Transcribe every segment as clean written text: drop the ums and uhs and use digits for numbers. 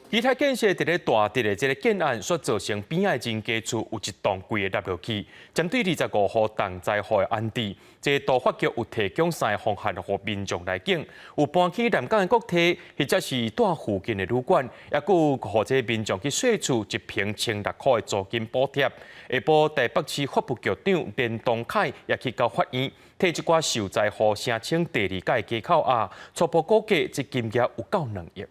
基泰建設佇咧大直的這个建案所造成邊仔的人家厝有一棟規个塌落去，針對25戶重災戶的安置，這個都發局有提供三个方案予民眾來揀，有搬去南港的國體，或者是蹛附近的旅館，抑閣有予這民眾去稅厝一坪1600塊的租金補貼。下晡台北市法務局長連東凱也去到法院，替這寡受災戶聲稱第二屆加扣額，初步估計這金額有夠2億。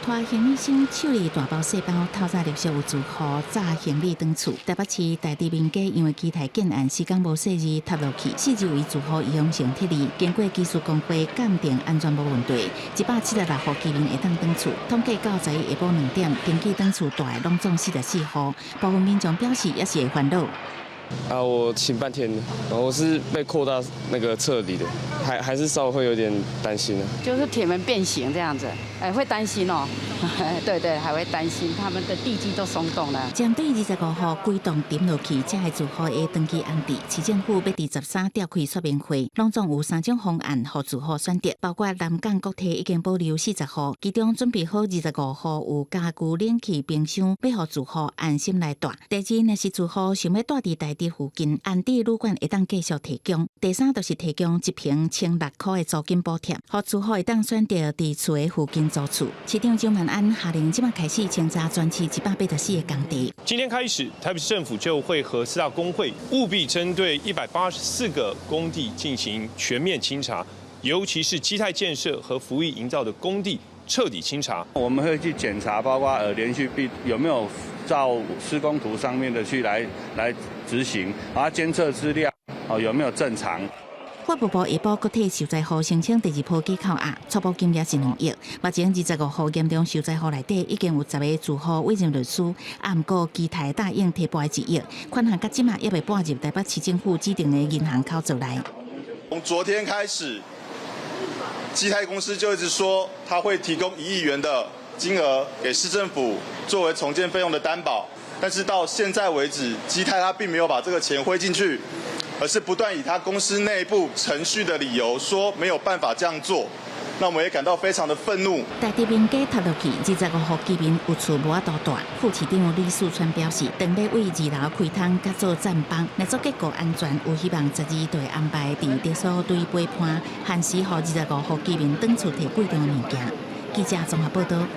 拖行李箱、手提大包細包，透早陸續有住戶紮行李轉厝。台北市大直民家因為基泰建案施工無細膩塌落去，42位住戶預防性撤離，經過技師公會鑑定安全無問題，176戶居民會當轉厝。統計到11下晡2點，登記轉厝蹛的攏總44戶，部分民眾表示也是會煩惱。啊，我請半天，我是被擴大那個撤離的，還是稍微會有點擔心啊。就是鐵門變形這樣子，哎，會擔心哦。對對，還會擔心他們的地基都鬆動了。針對25戶規棟沉落去，這个住戶的長期安置，市政府欲佇13召開說明會，攏總有三種方案予住戶選擇，包括南港國體已經保留40戶，其中準備好25戶有家具、冷氣、冰箱，欲予住戶安心來蹛。第二，若是住戶想欲蹛佇大直附近，安置旅館會當繼續提供。第三，就是提供一坪1600塊的租金補貼，予住戶會當選擇佇厝的附近租厝。市長蔣萬安下令，這擺開始清查全市184个工地。今天開始，台北市政府就會和四大工會務必針對184個工地進行全面清查，尤其是基泰建設和福義營造的工地徹底清查。我們會去檢查，包括連續壁有沒有照施工圖上面的去來執行，啊監測資料哦有沒有正常。法務部下晡閣替受災戶申請第二波加扣額，初步金額是2億。目前25戶嚴重受災戶內底已經有10個住戶委任律師，啊，毋過基泰答應提撥1億，款項到這馬猶未撥入台北市政府指定的銀行口座內。從昨天開始，基泰公司就一直說他會提供1億元的金額給市政府作為重建費用的擔保，但是到現在為止，基泰他並沒有把這個錢匯進去。而是不斷以他公司內部程序的理由說沒有辦法這樣做，那我們也感到非常的憤怒。大直民家塌落去，25戶居民有厝無法度蹛。副市長李四川表示，當欲對二樓開窗佮做棧枋，若做結構安全，有希望12就會安排佇地所對陪伴，限時予25戶居民轉厝提貴重的物件。記者綜合報道。